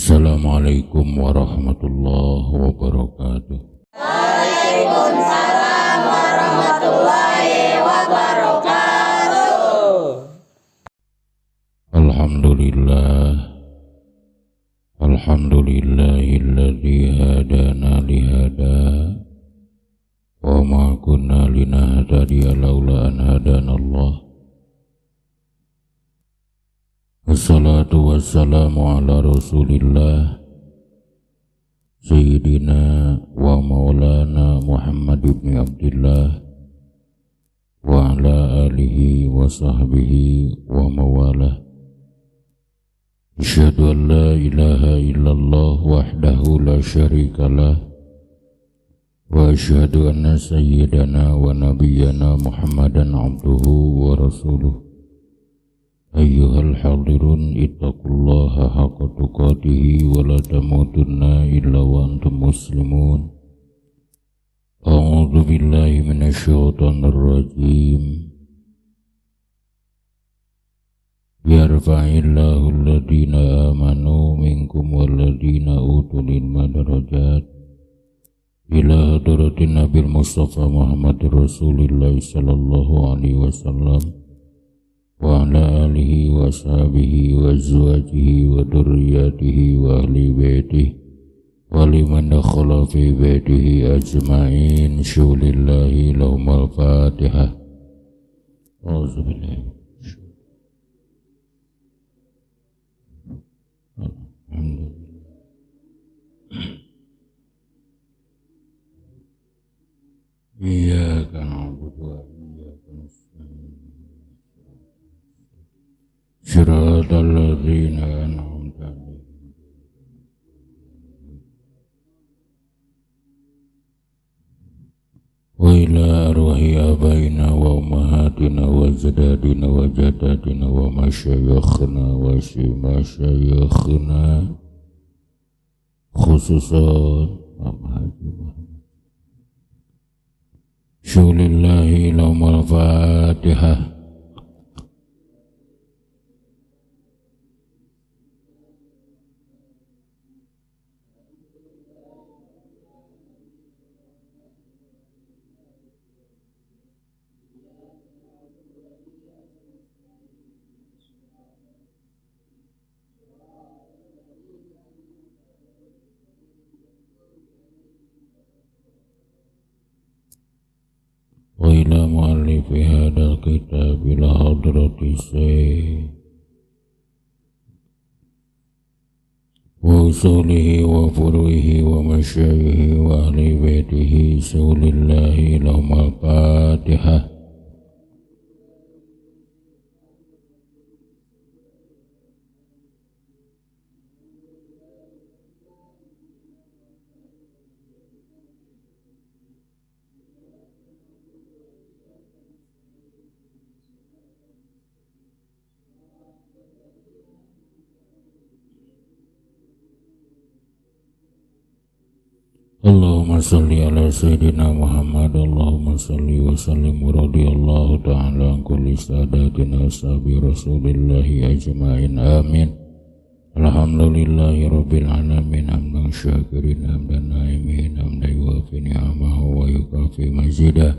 Assalamualaikum warahmatullahi wabarakatuh. Waalaikumsalam warahmatullahi wabarakatuh. Alhamdulillah, alhamdulillahilladzi hadana lihada wa ma kunna linahtadiya laula an hadanallah. Wassalatu wassalamu ala rasulillah Sayyidina wa maulana Muhammad ibn Abdillah wa ala alihi wa sahbihi wa mawalah. Asyhadu an la ilaha illallah wahdahu la syarikalah wa asyhadu anna sayyidana wa nabiyyana Muhammadan abduhu wa rasuluh. Ayyuhal hadirun ittaqullaha haqqa tuqatihi wa la tamutunna illa wa antum muslimun. A'udzu billahi minasyaitonir rajim. Yarfa'illahu alladhina amanu minkum walladhina utul ilma darajat ila hadratin Nabil Mustafa Muhammad Rasulillah sallallahu alaihi wasallam wa ala alihi wa sahbihi wa azwajihi wa dzurriyyatihi wa ahli baitihi wa liman dakhala fi baitihi ajma'in. Syulillahi lahumul fatihah. A'udzu billahi. Alhamdulillah. Iyyaka na'budu wa iyyaka nasta'in. Shiratal ladzina an'amta 'alaihim wa ila arwahi abaina wa ummahatina wa ajdadina wa jaddatina wa masyayikhna wa masyayikhna khususan Haji Muhammad. Syulillahi lahumul fatihah. Wa ila mu'allifi hadzal kitab ila hadrati syekh wa usulihi wa furu'ihi wa masyayihi wa ahli baitihi. Sulillahi lahumul fatihah. Allahumma salli ala Sayyidina Muhammad. Allahumma salli wa sallim wa radiyallahu ta'ala an kulli sadatina ashabi rasulillahi ajma'in. Amin. Alhamdulillahi rabbil alamin. Hamdan syakirin hamdan naimin hamdan yuwafi ni'amahu wa yukafi mazidah.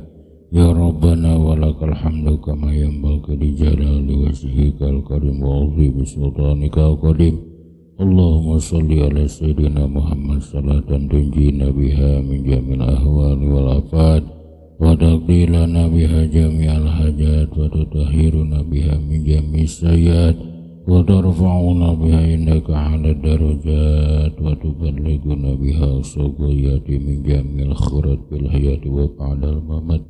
Ya Rabbana wa lakal hamdu kama yanbaghi li jalali wajhikal karim wa 'azimi sultanikal qadim. Allahumma salli ala Sayyidina Muhammad salatan tunjina biha min jamil ahwali wal afat wa taqdi lana biha jami'al hajat wa tutahhiruna biha min jami'is sayyiat wa tarfa'una biha indaka 'ala darajat wa tuballighuna biha aqsal min jamil khairat fil hayati wa ba'dal mamat.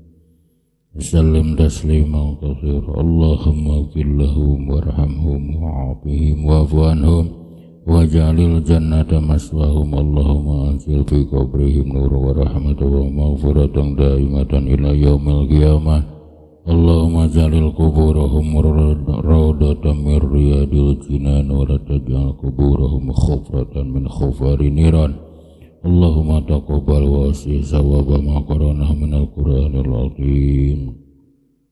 Sallim tasliman katsira. Allahumma ighfir lahum warhamhum wa'afihim wa'fu anhum waj'alil jannata maswahum. Allahumma anzil fi qabrihim nura wa rahmatan wa maghfiratan daimatan ila yaumil qiyamah. Allahumma jalil kuburahum raudatan min riyadil jinan wa la taj'al kuburahum khufratan min khufari niran. Allahumma taqabbal wa asih sawaba ma qara'nahu minal Qur'anil azim.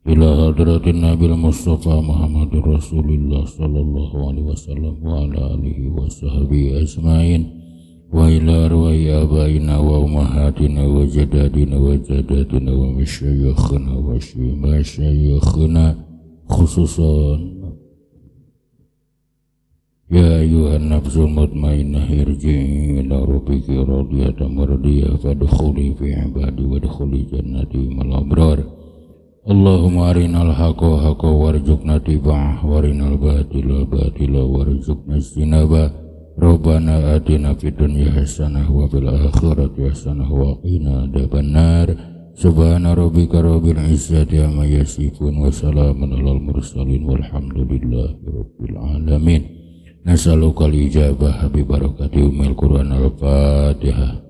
Ila hadratin Nabil Mustafa Muhammadur Rasulullah sallallahu alaihi wasallam wa ala alihi wa sahbihi ajmain wa ila arwahi abaina wa ummahatina wa jadadina wa jadatina wa masyayikhina wa masyayikhina khususan ya ayyuhan nafsul mutmainnah irji'i ila rabbiki radiyatan mardiyah fadkhuli fi ibadi wadkhuli jannati mal abrar. Allahumma arinal haqqa haqqa warzuqna tiba'ah warinal batila batila warzuqna ijtinabah. Rabbana atina fid dunya hasanah wa fil akhirati hasanah wa qina adzabannar. Subhana rabbika rabbil izzati amma yasifun wa salamun alal mursalin walhamdulillahi rabbil alamin. Nas'aluka al-ijabah bi barakati ummil Qur'an. Al-Fatihah.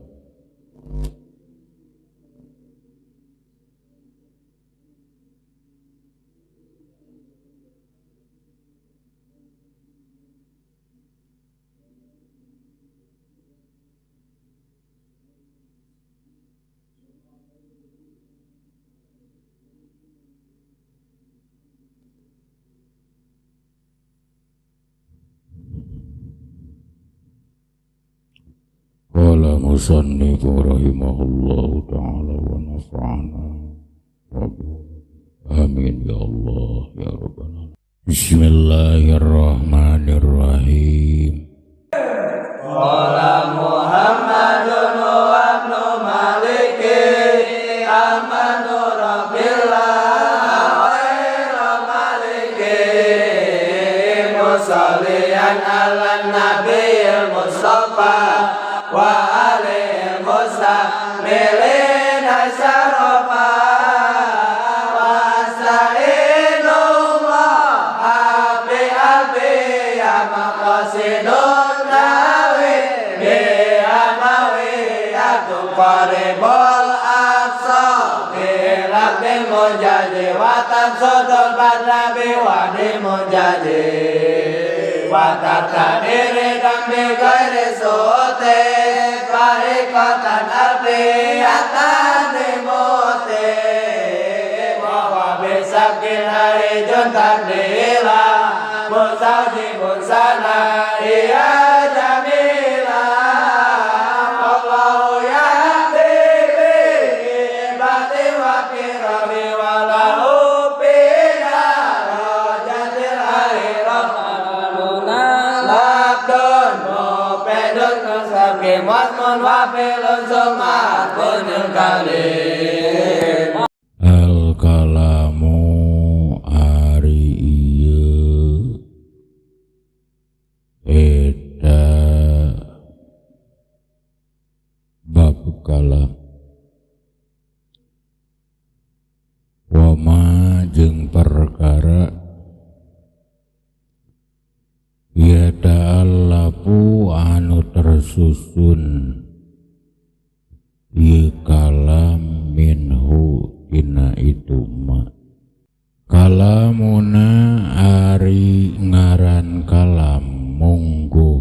Qala musannifu rahimahullahu ta'ala wa nafa'ana. Amin ya Allah ya Rabbal alamin. Bismillahirrahmanirrahim. Qala Muhammadun wa ibnu Malik amanu rabbillah ghairu maliki musalliyan ala nabiyil mustafa wa alaihi mustamilina syarafa wa astainullah abi abi ya maqasidun nawi bi amawi atu qaribul aqsa bi rabbil mujaji wa tamsudul badra bi wadi mujaji wa tatadiri dambi ghairi sote farikatan alfiyatan limote wa wa bisakin harijun tadila musajibun sana iya jamila Allahu ya bibi bati wa kirami walahu bina rajatil akhirah labdun mupedun kasakim wasmun wafilun summa kunil kalim. Al-kalamu ari ieu eta bab kalam wama jeung perkara ya ta'allafu anu tersusun ieu kalam minhu dina itu ma kalamuna ari ngaran kalam mungguh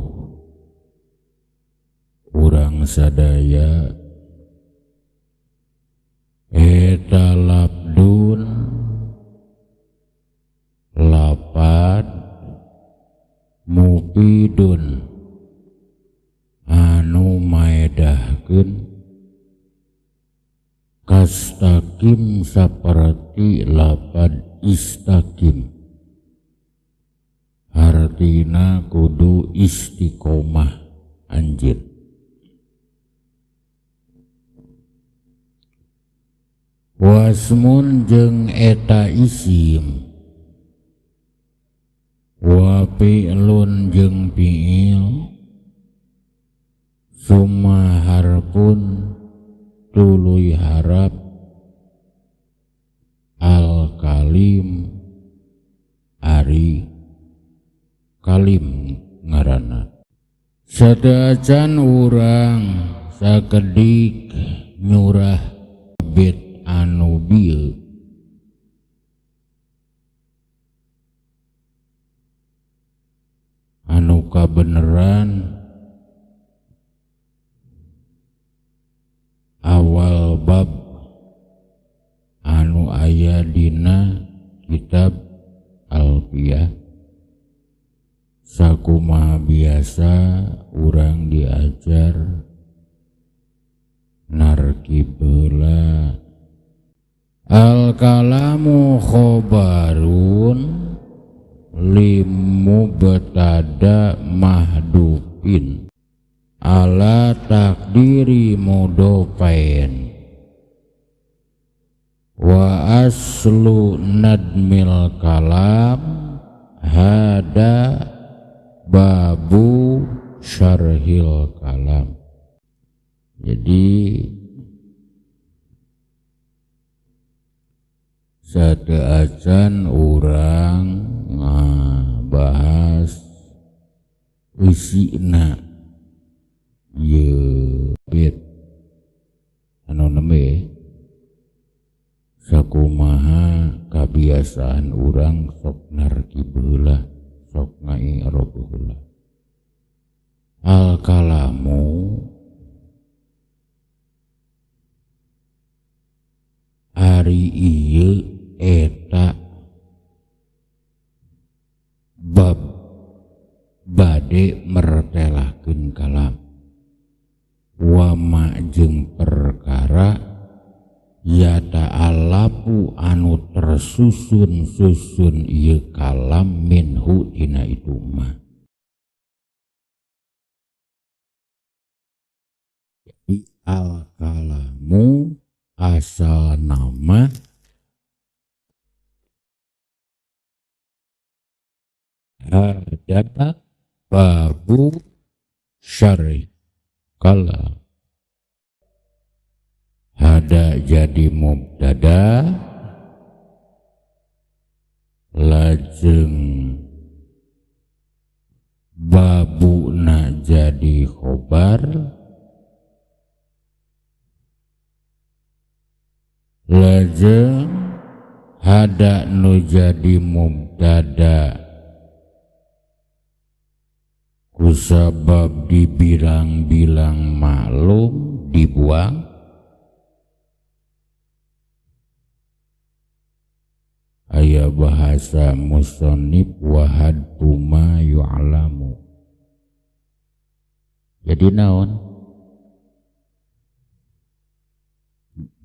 urang sadaya eta labdun lapad mufidun anu maedahkeun kastakim saperti lapad istakim hartina kudu istiqomah anjeun. Wasmun jeung eta isim wa fi'lun jeung fi'il summa harfun tuluy harap al kalim ari kalim ngaranna. Sadaacan urang sakedik nyurah bit anu bieu anu kabeneran awal bab anu aya dina kitab Alfiyah. Sakumaha biasa urang diajar narkib heula. Al kalamu khobarun limubtada mahdufin ala takdiri mudofain wa aslu nadmil kalam hada babu syarhil kalam. Jadi sateuacan urang ngabahas isina ieu bait anu nembe sakumaha kabiasaan urang sok narkib heula, sok ngairob heula. Al kalamu ari ieu eta bab bade mertelahkeun kalam wama jeung perkara yata'alafu anu tersusun-susun ieu kalam minhu dina itu mah. Jadi al kalamu asal nama ada babu syarih kalam. Hada jadi mubtada, lajeng babuna jadi khobar, lajeng hada nu jadi mubtada kusabab dibilang-bilang maklum dibuang. Aya bahasa musonib wahad tuma yu'lamu. Jadi naon?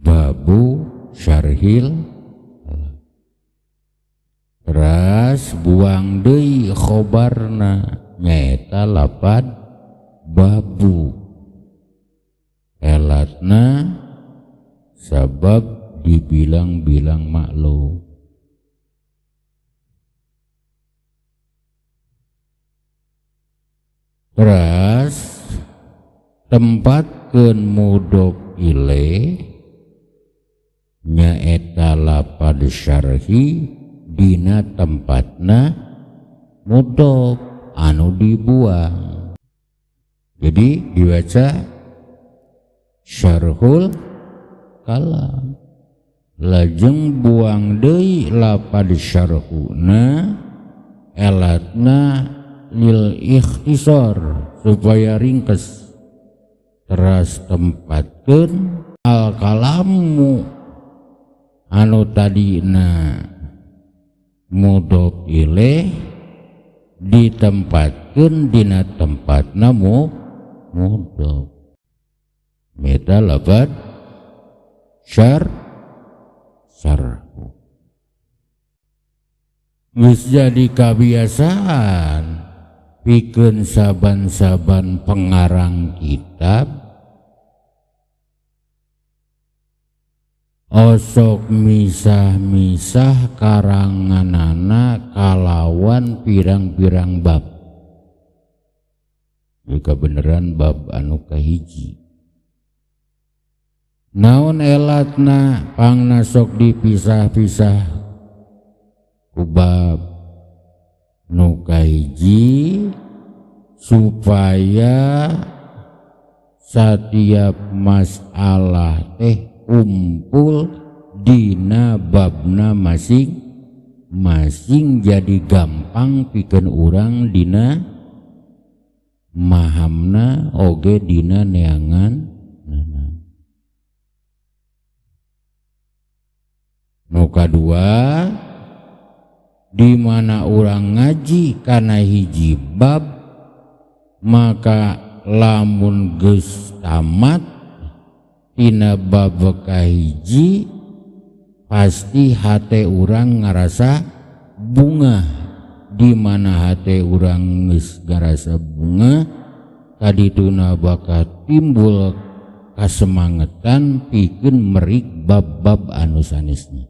Babu syarhil. Teras buang deui khobarna nyaeta lapad babu. Elatna sabab dibilang-bilang maklum. Teras tempatkeun mudhof ilaih nyaeta lapad syarhi dina tempatna mudhof anu dibuang. Jadi dibaca syarhul kalam. Lajeng buang deui lapad syarhuna elatna lil ikhtisar supaya ringkes. Teras tempatkeun al kalamu anu tadina mudhof ilaih ditempatkeun dina tempatna mudhof. Meta lapad syarhu. Geus jadi kabiasaan pikeun saban-saban pengarang kitab osok misah-misah karanganana kalawan pirang-pirang bab. Jika beneran bab anu kahiji. Naon elatna pangna sok dipisah-pisah ku bab nu kahiji supaya setiap masalah teh kumpul dina babna masing-masing, jadi gampang pikeun urang dina mahamna oge dina neangan. Nu kadua Di mana urang ngaji kana hiji bab maka lamun geus tamat tina bab kahiji pasti hate urang ngarasa bunga. Di mana hate urang geus ngarasa bunga kadituna bakal timbul kasemangetan pikeun merik bab-bab anu sanesna.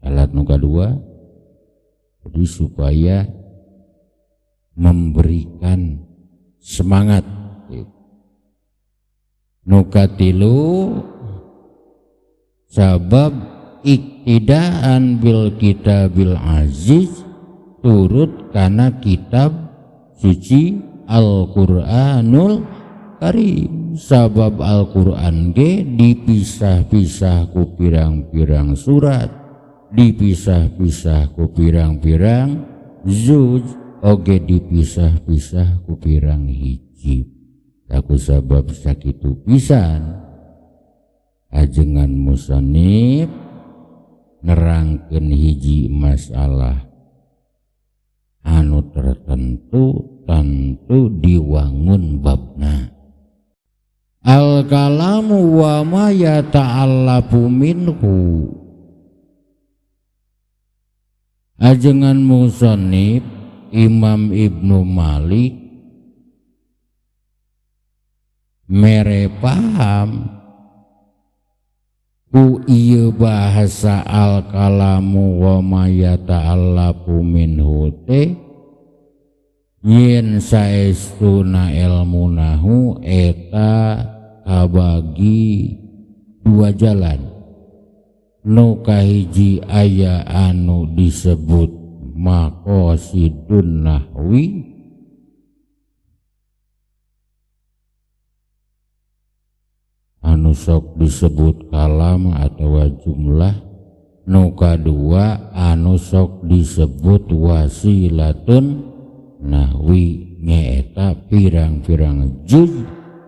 Alat nu kadua jadi supaya memberikan semangat. Nu katilu sabab iktidaan bil kitabil aziz turut kana kitab suci Al-Qur'anul Karim. Sabab Al-Qur'an ge dipisah-pisah ku pirang-pirang surat, dipisah-pisah ku pirang-pirang zuj, oge dipisah-pisah ku pirang hiji. Aku sabab sakitu pisan ajengan musannif nerangkeun hiji masalah anu tertentu tentu diwangun babna. Al kalamu wa ma yata'allafu minhu. Ajengan musannif Imam Ibnu Malik mere paham ku ieu bahasa al kalamu wa ma yata'allafu minhu teh yen saestuna ilmu nahu eta kabagi dua jalan. Nu kahiji aya anu disebut maqasidun nahwi, anu sok disebut kalam atau jumlah. Nu kadua anu sok disebut wasilatun nahwi, nyaeta pirang-pirang juz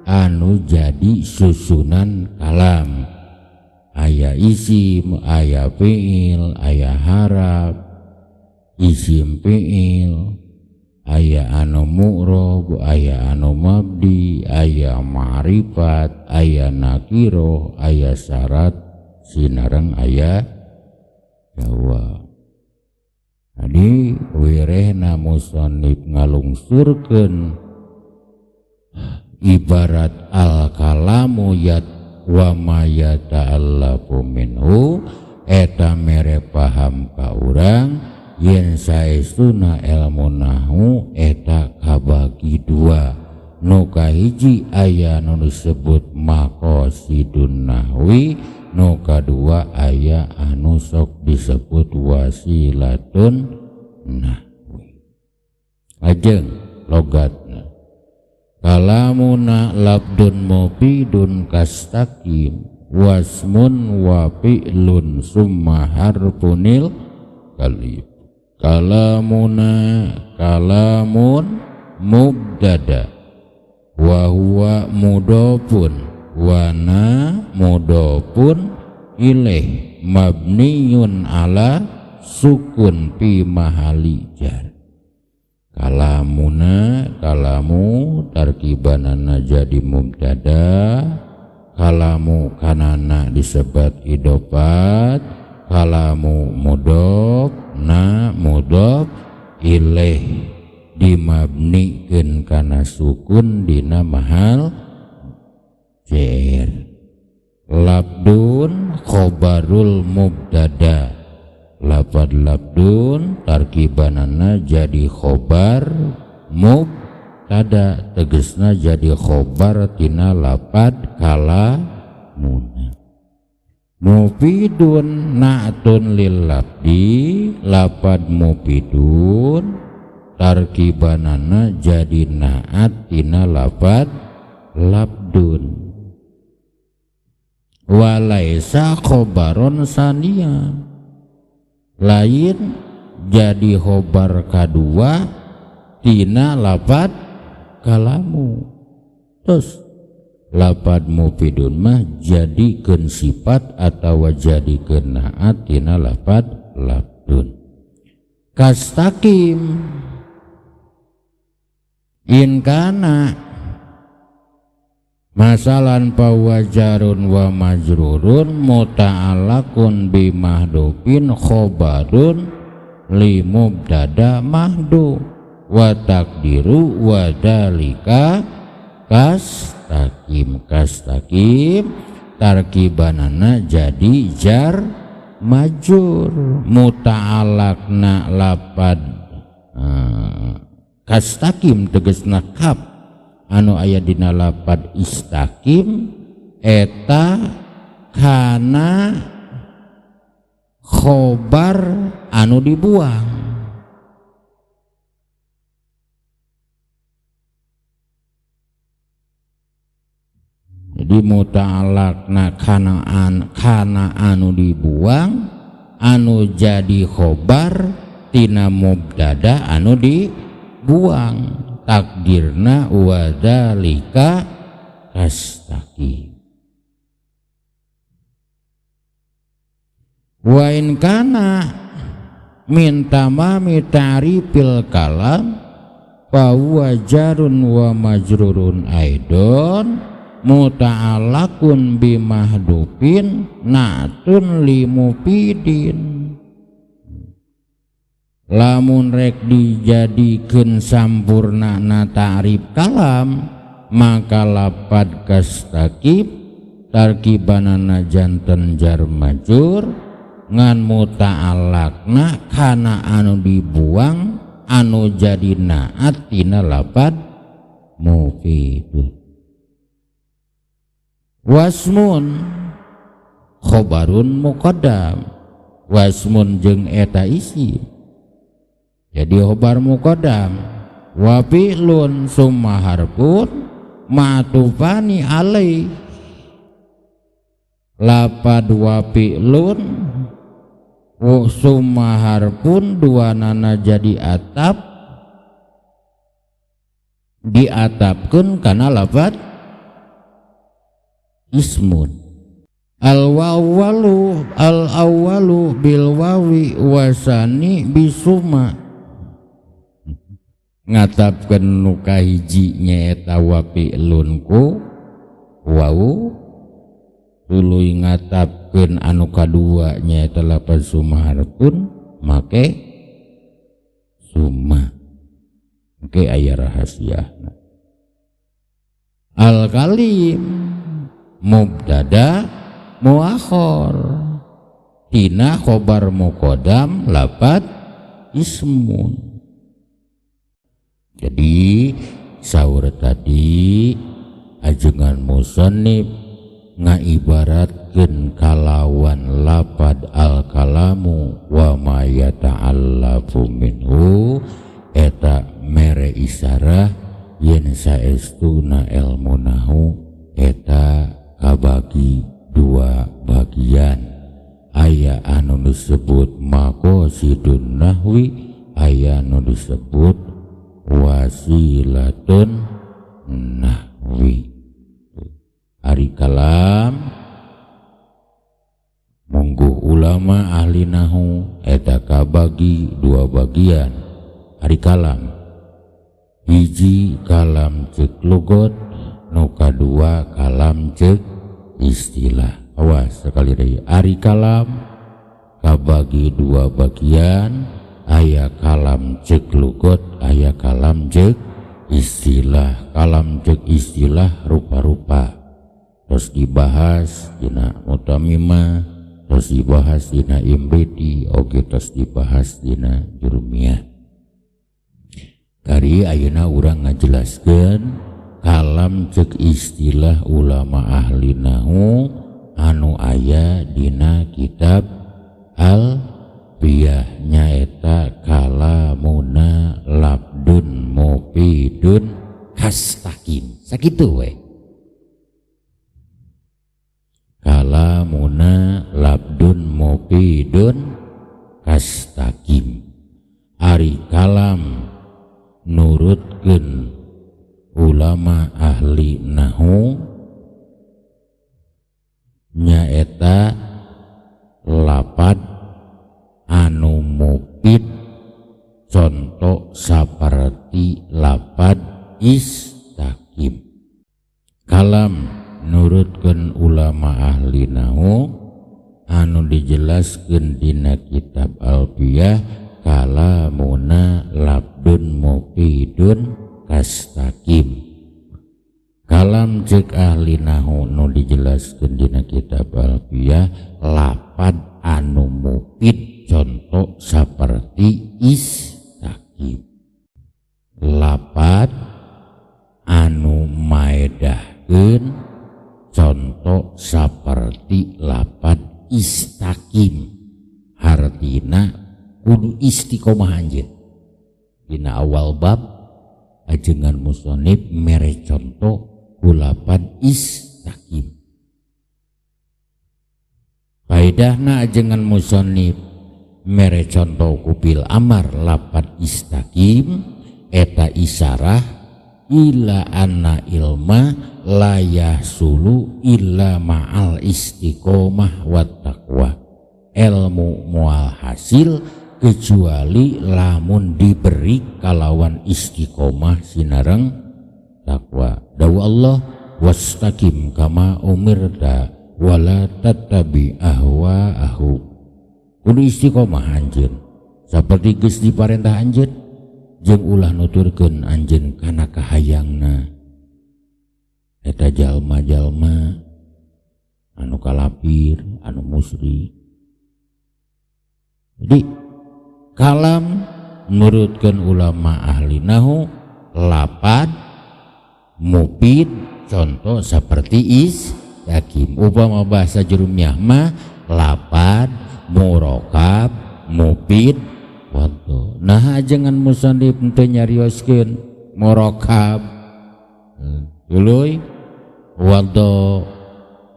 anu jadi susunan kalam. Aya isim, aya fi'il, aya haraf, isim fi'il, aya anu mu'rob, aya anu mabdi, aya ma'rifat, aya nakiro, aya syarat, sinareng aya jawab. Jadi wirehna musannif ngalungsurkeun ibarat al-kalamu yat wa ma yata'allafu minhu eta mere paham ka urang yen saestuna ilmu nahu eta kabagi dua. Nu kahiji aya nu disebut maqasidun nahwi, nu kadua aya anu sok disebut wasilatun nahwi. Lajeng logatna kalamuna labdun mufidun kastakim wasmun wa fi'lun summa harfunil kalib. Kalamuna kalamun mubtada wa huwa mudhafun wa na mudhafun ilaih mabniun ala sukun fi mahali jar. Kalamuna kalamu tarkibanana jadi mubtada, kalamu kanana disebut idofat, kalamu mudhof na mudhof ilaih dimabnikeun kana sukun dina mahal jar. Labdun khobarul mubtada, lapad labdun tarkibanana jadi khobar mubtada, tegesna jadi khobar tina lapad kalamuna. Mufidun na'tun lil labdi, lapad mufidun tarkibanana jadi na'at tina lapad labdun. Walaisa khobaron sania, lain jadi khobar kadua tina lapad kalamu. Terus Lapad mufidun mah jadikeun sifat atawa jadikeun naat tina lapad labdun. Kastakim in kana masalan pawajarun wa majrurun muta'allaqun bi mahdufin khobarun li mubtada mahdu wa takdiru wa dalika kastakim. Kastakim tarkibanana jadi jar majur muta'allaqna lapad kastakim tegasna kap anu aya dina lapad istakim eta kana khobar anu dibuang. Jadi muta'allaqna kana anu dibuang anu jadi khobar tina mubtada anu dibuang takdirna wa dzalika kastaqim. Wa in kana min tamami ta'rifil kalam fa huwa jarun wa majrurun aidon muta'allaqun bi mahdufin na'tun li mufidin. Lamun rek dijadikeun sampurna na ta'rif kalam maka lapad kastakib tarkibanana janten jar majur ngan muta'allaqna kana anu dibuang anu jadi naat tina lapad mufidun. Wasmun khobarun muqaddam, wasmun jeung eta isi jadi khobar muqaddam. Wa fi'lun summa harfun ma'tufani alaih, lapad wa fi'lun summa harfun dua nana jadi atap diatapkeun kana lapad ismun. Al wawalu al awalu bil wawi wasani bisuma, ngatapkeun nu kahiji nyaeta wa fi'lun ku wau tuluy ngatapkeun anu kadua nyaeta lapad summa harfun make summa. Oke, aya rahasiana. Al kalim mubtada muakhor tina khobar muqaddam lapad ismun. Jadi saur tadi ajengan musannif ngaibaratkeun kalawan lapad al kalamu wa ma yata'allafu minhu eta mere isyarah yen saestuna ilmu nahu eta kabagi dua bagian. Aya anu disebut maqasidun nahwi, aya anu disebut wasilatun nahwi. Ari kalam mungguh ulama ahli nahu eta kabagi dua bagian. Ari kalam hiji kalam ceuk lugot, nu kadua kalam ceuk istilah. Awas sekali deui, ari kalam kabagi dua bagian, aya kalam ceuk lugot, aya kalam ceuk istilah. Kalam ceuk istilah rupa-rupa terus dibahas dina mutamimah, terus dibahas dina imriti, oge terus dibahas dina jurumiyah. Kari ayeuna urang ngajelaskeun kalam ceuk istilah ulama ahli nahu anu aya dina kitab al biyah nyaeta kalamuna labdun mufidun kastakim. Sakitu we. Kalamuna labdun mufidun kastakim. Ari kalam nurutkeun ulama ahli nahu Nyaeta lapad anu mufid contoh saperti lapad istaqim. Kalam nurutkeun ulama ahli nahu anu dijelaskeun dina kitab Alfiyah kalamuna labdun mufidun kastaqim. Kalam cek ahli nahu nu dijelaskeun dina kitab Alfiyah lapad anu mufid contoh saperti istaqim. Lapad anu maedahkeun contoh saperti lapad istaqim, hartina kudu istiqomah anjeun. Dina awal bab ajengan musonib mere contoh ku lapad istaqim. Faedahna ajengan musonib mere contoh ku fil amar lapad istaqim eta isyarah ila anna ilma la yahsulu illa ma'al istiqomah wa taqwa. Ilmu moal hasil kecuali lamun diberi kalawan istiqomah sinareng takwa. Dawu Allah wastaqim kama umirta wala tattabi ahwa'ahu. Kudu istiqomah anjeun saperti geus diparentah anjeun jeung ulah nuturkeun anjeun kana kahayangna. Eta jalma-jalma anu kalapir, anu musyrik. Jadi kalam nurutkeun ulama ahli nahu lapad mufid contoh seperti istaqim. Upama bahasa jurumiyah mah lapad murokab mufid waddo. Nah ajengan musannif teu nyarioskeun murokab tuluy waddo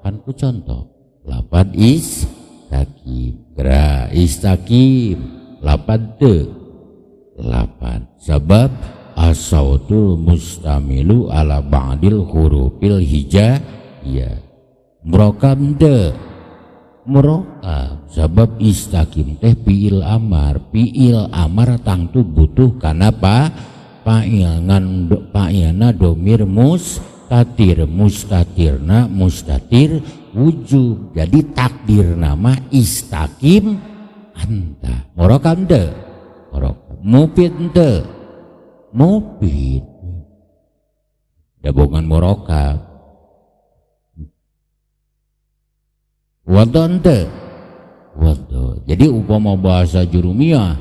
kan ku contoh lapad istaqim. Gra istaqim lapad teu lapad sabab as-sautul mustamilu ala ba'dil hurufil hijaiyah. Murokab teu murokab sabab istaqim teh fiil amar, fiil amar tangtu butuh kana fa'il ngan fa'ilna domir mustatir, mustatirna mustatir wujub. Jadi takdir nama istaqim anta. Murokab teu murokab, mufid teu mufid, dabongan murokab. Wadon teu wadon. Jadi upama bahasa jurumiyah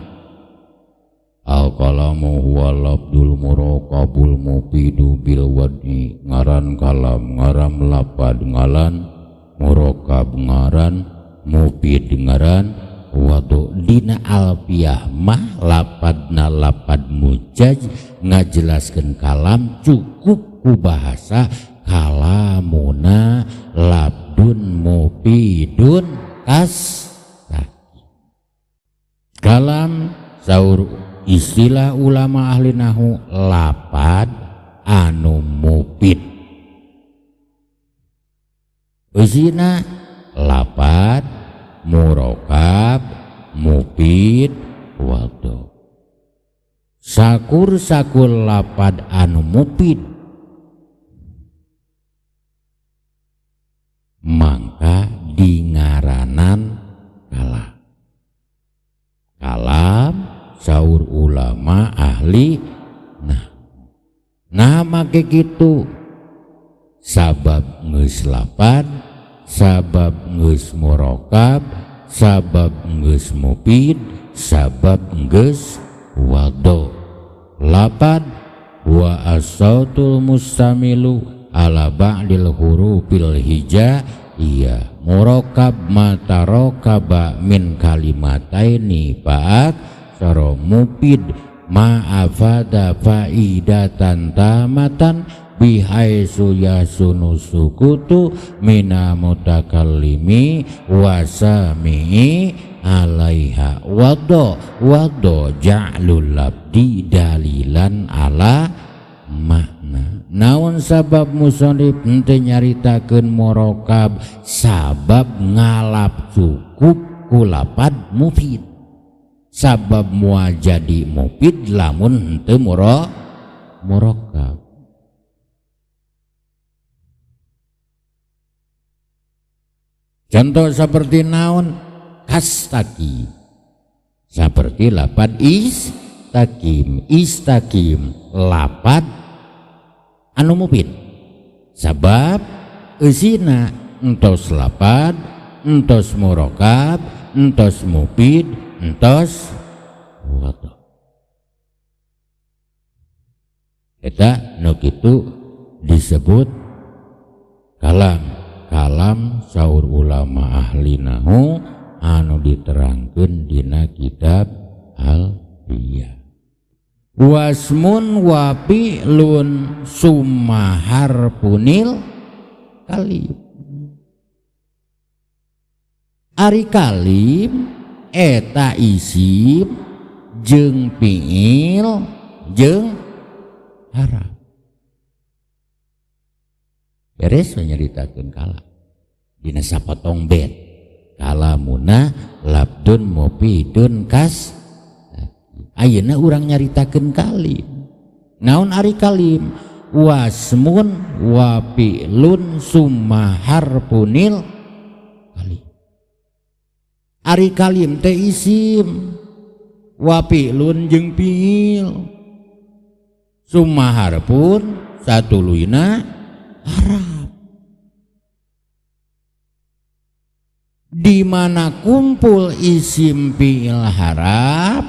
al-kalamu huwa labdul muraqabul mufidu bil wad'i, ngaran kalam ngaran lapad ngaran muraqab ngaran mufid ngaran wadu. Dina alfiyah mah lapadna lapad mujaj ngajelaskeun kalam cukup ku bahasa kalamuna labdun mufidun kas. Kalam saur istilah ulama ahli nahu lapad anu mufid. Eusina lapad murokab mufid wadu. Sakur-sakur lapad anu mufid mangka dingaranan kalam. Kalam saur ulama ahli nah. Nah make kitu sabab geus lapad, sabab geus murokab, sabab geus mufid, sabab geus wado. Lapad wa as-sautul mustamilu ala ba'dil hurufil hijaiyah murokab matarokaba min kalimataini fa'ak saro mufid ma'afada faidatan tamatan bihaisu yasunu sukutu mina mutakallimi wasami'i alaiha wado wado ja'lul labdi dalilan ala makna. Sababna naon sabab musannif henteu nyaritakeun murokab sabab ngalap cukup ku lapad mufid. Sabab moal jadi mufid lamun henteu murokab. Contoh seperti naon kastaki, seperti lapad istakim, istakim lapad anu mufid sabab eusina entos lapad, entos murokab, entos mufid, entos wato. Eta nu kitu disebut kalam. Kalam saur ulama ahli nahu anu diterangkeun dina kitab Al-Biyah. Wasmun wa fi'lun summa harfunil kalim. Ari kalim eta isim jeung fi'il jeung haraf. Beres nyaritakeun kalam dina sapotong bet kalamuna labdun mufidun kas. Ayeuna urang nyaritakeun kalim. Naon ari kalim? Wasmun wa fi'lun summa harfunil kalim. Ari kalim teh isim wa fi'lun jeung fi'il summa harfun satuluyna haraf. Di mana kumpul isim fi'il haraf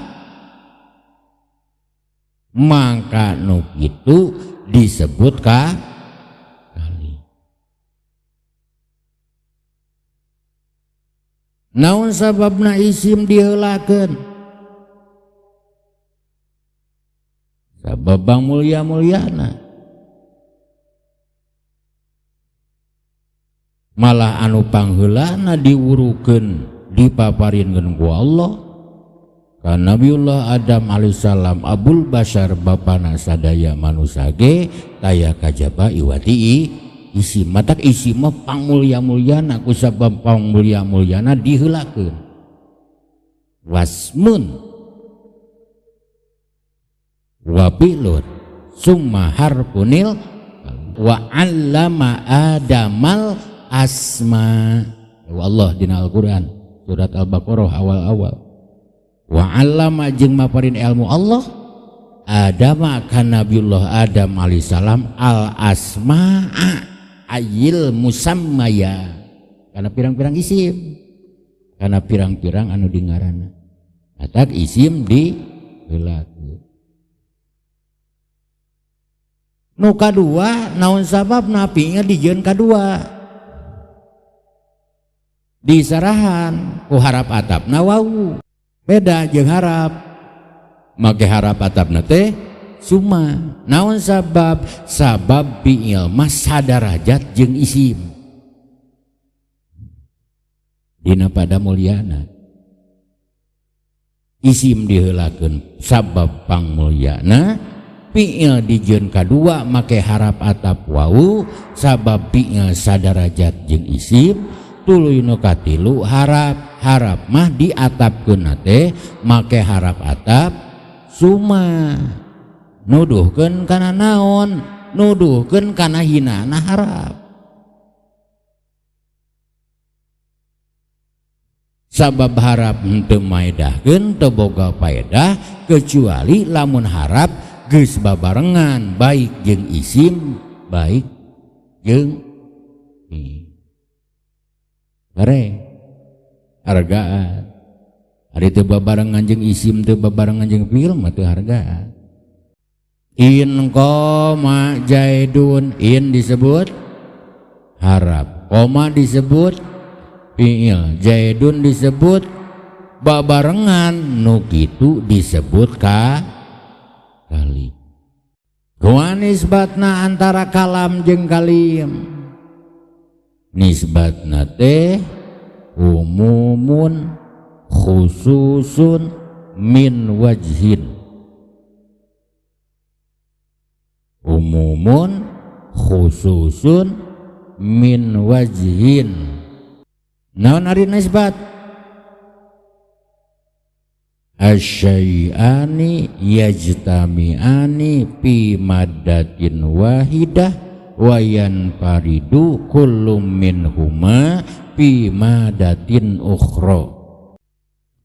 maka nu kitu disebut kalim. Naon sababna isim diheulakeun? Sabab bang mulia-muliana. Malah anu pangheulana diwurukeun dipaparinkeun ku Allah. Ka Nabiullah Adam alaihissalam abul bashar bapana sadaya manusia ge taya kajaba iwati isim. Matak isim mah pangmulia-muliana ku sabab pangmulia-muliana diheulakeun. Wasmun wa fi'lun summa harfunil wa 'allama adamal asma. Allah dina Al-Qur'an surat Al-Baqarah awal-awal. Wa 'allama jeung maparin ilmu Allah Adama ka Nabiullah Adam alaihissalam al asma'a ayil musammaya, karena pirang-pirang isim, karena pirang-pirang anu dingarana. Atak isim di heulakeun. Nu kadua naon sababna fi'il dijieun kadua? Disarahan ku harap atapna wau. Beda jeung harap. Make harap atapna teh summa. Naon sabab? Sabab fi'il mah sadarajat jeung isim. Dina pada mulyana. Isim diheulakeun sabab pangmulyana, fi'il dijieun kadua make harap atap wau sabab fi'il sadarajat jeung isim. Tuluy nu katilu harap, harap mah diatapkeun teh make harap atap summa. Nuduhkeun kana naon? Nuduhkeun kana hinana harap. Sabab harap henteu maedahkeun teu boga paedah kecuali lamun harap geus babarengan baik jeung isim baik jeung fi'il. Bare hargaan. Ari teu babarengan jeung isim teu babarengan jeung fi'il mah teu hargaan. In qoma jaidun, in disebut harap, qoma disebut fi'il, jaidun disebut babarengan, nu kitu disebut kali. Kumaha nisbatna antara kalam jeung kalim? Nisbatna teh umumun khususun min wajhin. Umumun khususun min wajhin. Naon ari nisbat? Asyai'ani yajtami'ani fi maddatin wahidah wa yanfaridu kullum minhuma fi maddatin ukhra.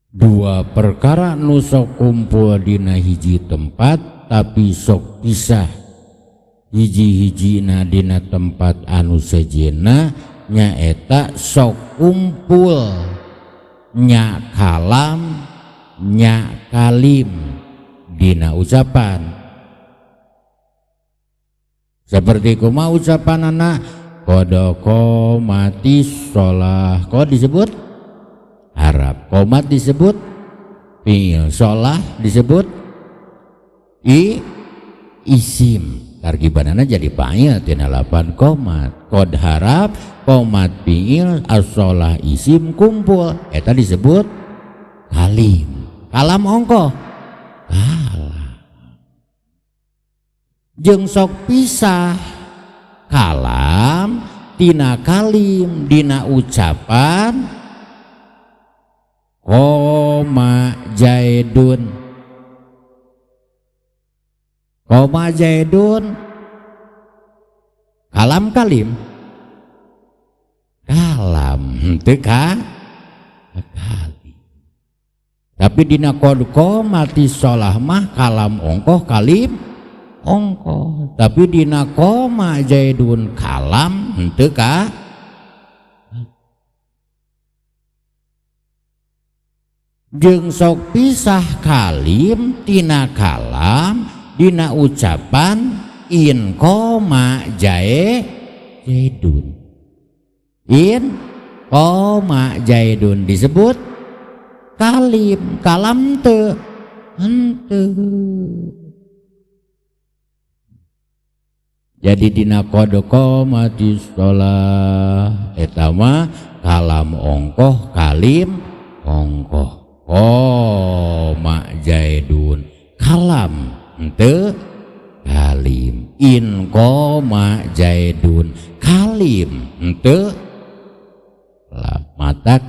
Dua perkara nu sok kumpul dina hiji tempat tapi sok pisah hiji-hijina dina tempat anu sejenna, nyaeta sok kumpul nya kalam nya kalim dina ucapan. Seperti kuma ucapan anak qad qomatis sholah, qad disebut harap, qomat disebut fi'il, sholah disebut isim. Tarkibanana jadi fa'il tina lapan qomat, qad harap, qomat fi'il, as-sholah isim kumpul, eta disebut kalim. Kalam ongkoh kalam. Jeung sok pisah kalam tina kalim dina ucapan koma jaidun. Koma jaidun kalam kalim kalam henteu ka kalim. Tapi dina qad qomati sholah mah kalam ongkoh kalim ongkoh. Tapi dina koma jaidun kalam henteu ka. Jeung sok pisah kalim tina kalam dina ucapan in koma jaidun. In koma jaidun disebut kalim, kalam teu henteu. Jadi dina qad qomatis shalah eta mah kalam ongkoh kalim ongkoh. Koma jaidun kalam henteu kalim. In koma jaidun kalim henteu. Lah matak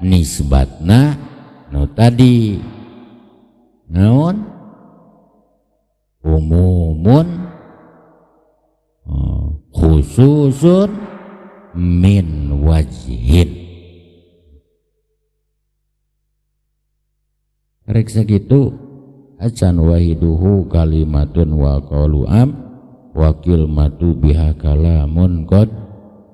nisbatna nu tadi naon umumun khususun min wajhin. Rek sakitu acan wahiduhu kalimatun wa qalu am wa kilmatu biha kalamun qad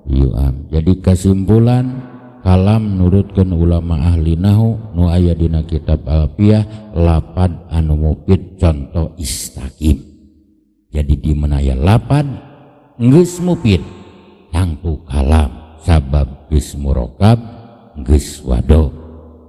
yu'am. Jadi kesimpulan kalam nurutkeun ulama ahli nahu nu aya dina kitab Alfiyah lapad anu mufid contoh istaqim. Jadi di mana aya lapad geus mufid tangtu kalam sabab geus murokab geus wado,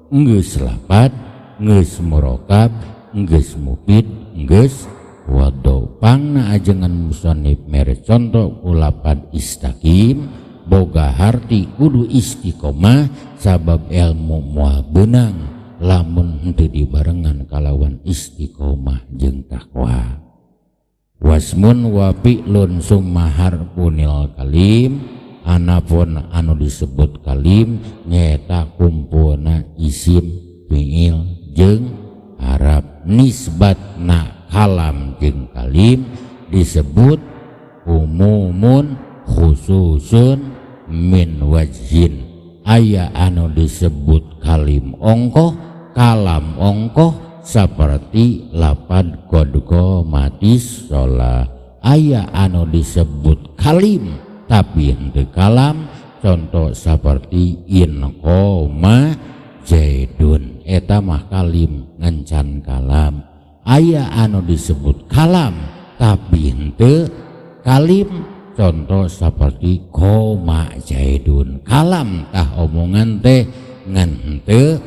geus lapad geus murokab geus mufid geus wado. Pangna ajengan musannif mere contoh ku lapad istaqim boga harti kudu istiqomah sabab ilmu moal beunang lamun henteu dibarengan kalawan istiqomah jeung takwa. Wasmun wa fi'lun summa harfunil kalim, anapun anu disebut kalim nyaeta kumpulna isim fi'il jeung harap. Nisbatna kalam jeung kalim disebut umumun khususun min wajhin. Aya anu disebut kalim ongkoh kalam ongkoh seperti lapad qad qomatis sholah. Aya anu disebut kalim tapi henteu kalam contoh seperti in koma jaidun, eta mah kalim ngencan kalam. Aya anu disebut kalam tapi henteu kalim contoh seperti koma jaidun, kalam tah omongan teh ngan henteu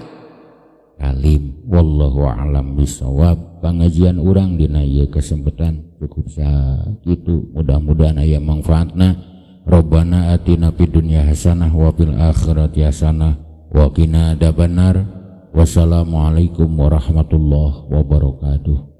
kalim. Wallahu a'lam bisawab. Pangajian urang dina ieu kesempatan cukup sakitu, mudah-mudahan aya manfaatna. Rabbana atina fid dunya hasanah wa fil akhirati hasanah wa qina adzabannar. Wassalamualaikum warahmatullahi wabarakatuh.